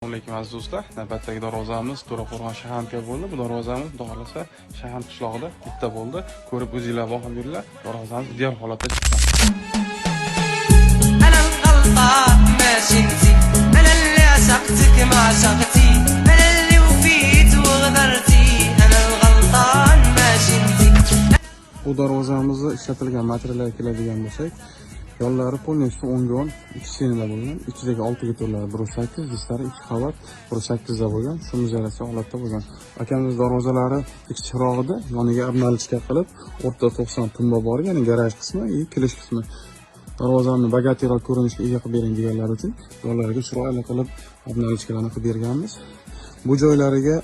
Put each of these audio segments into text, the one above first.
Alaykum, aziz do'stlar. Navbatdagi darvozamiz To'raqo'rg'on Shahamka bo'ldi. Bu darvozamiz, Xudo xohlasa, Shaham qishlog'ida bitta bo'ldi. Ko'rib o'zinglar baho beringlar. Darvozamiz ideal holatda chiqqan. انا الغلطان ماشي انتي، انا اللي عشقتك ما عشقتي، انا اللي وفيت وغدرتي، انا الغلطان ماشي انتي. Bu darvozamizni ishlatilgan materiallarga keladigan bo'lsak, yollari полностью 10 ga 10, ikki стена da bo'lgan. Ichidagi oltiga to'rtlari 1,8, disklari ikki qavat 1,8 da bo'lgan. Шумоизоляция holatda bo'lgan. Akamiz darvozalari ikki chirog'ida yoniga обналичка qilib, o'rtada 90 tumba bor, ya'ni garaj qismi и kirish qismi. Darvozani богатый roq ko'rinishga ega qilib bering deganlar uchun yollariga chiroyli qilib обналичка larni qilib berganmiz. Bu joylariga,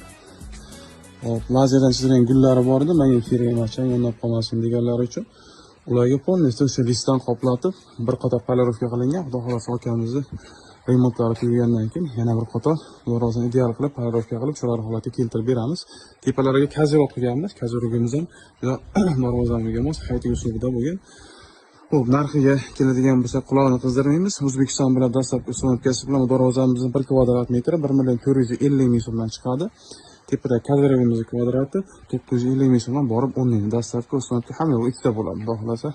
hop, lazerdan chizilgan gullari bor edi, menga kerak emas, chang o'ynab qolmasin deganlari uchun ularga полностью o'sha listdan qoplatib, bir qator полировка qilingan. Xudo xohlasa, akamizni remontlari tugagandan keyin yana bir qator darvozani ideal qilib, полировка qilib, chiroyli holatga keltirib beramiz. Tepalariga козырёк qilganmiz. Козырёк imiz ham juda darvozamizga mos, hayit uslubida bo'lgan. Xo'p, narxiga keladigan bo'lsak, quloqni qizdirmaymiz. O'zbekiston bilan dastlabki установка si bilan darvozamizni 1 kvadrat metri 1 million 450 ming so'mdan chiqadi. Tepada козырёк imizni kvadrati 950 ming so'mdan borib o'rnaydi. Dastlabki установка hamma yo'q ikkita bo'ladi. Xudo xohlasa,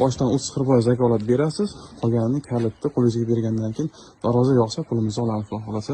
boshdan 30-40% vakolat berasiz, qolganini kalitni qo'lingizga bergandan keyin darvoza yoqsa, pulimizni olamiz, xudo xohlasa.